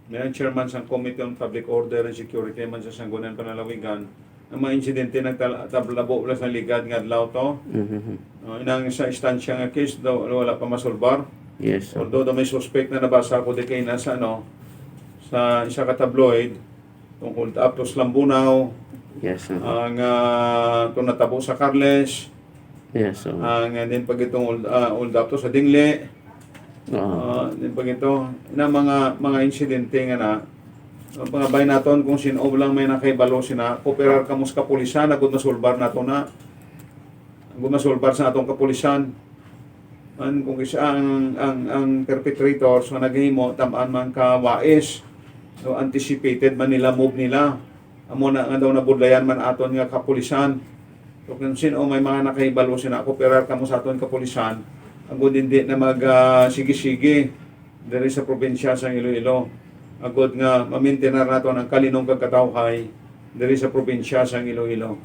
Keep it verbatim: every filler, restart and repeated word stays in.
May ang chairman sang Committee on Public Order and Security man sa Sangguniang Panlalawigan, ang mga insidente nagtal-, tablabo lang sa ligad nga adlaw to. Mhm. Uh, inang sa istansya nga case daw wala pa masulbar. Yes, sir. Although daw may suspect na nabasa ko di kay na sa, ano, sa isa ka tabloid, tungkol Aptos Lambunaw, Yes, sir. Ang, ah, itong natabo sa Carles, Yes, sir. Ang, ah, din pag itong old, ah, old Aptos sa Dingli. Oo. Ah, din pag ito, na mga, mga insidente nga na, ang pangabay naton kung sino lang may nakahibalo sina, kooperar kamo sa kapulisan, agud masulbar nato na. Agud masulbar sa atong kapulisan. Man, kung isa ang, ang, ang perpetrators nga naghimo, tamaan man ka wais, so anticipated man nila move nila. Amo na nga daw nabudlayan man aton nga kapulisan. So, kung sino may mga nakahibalo sina, kooperar kamo sa aton kapulisan, agud hindi na mag, ah, sige-sige diri sa probinsya sang Iloilo. Agud nga mamintinar naton ang kalinong kag katawhay diri sa probinsya sang Iloilo.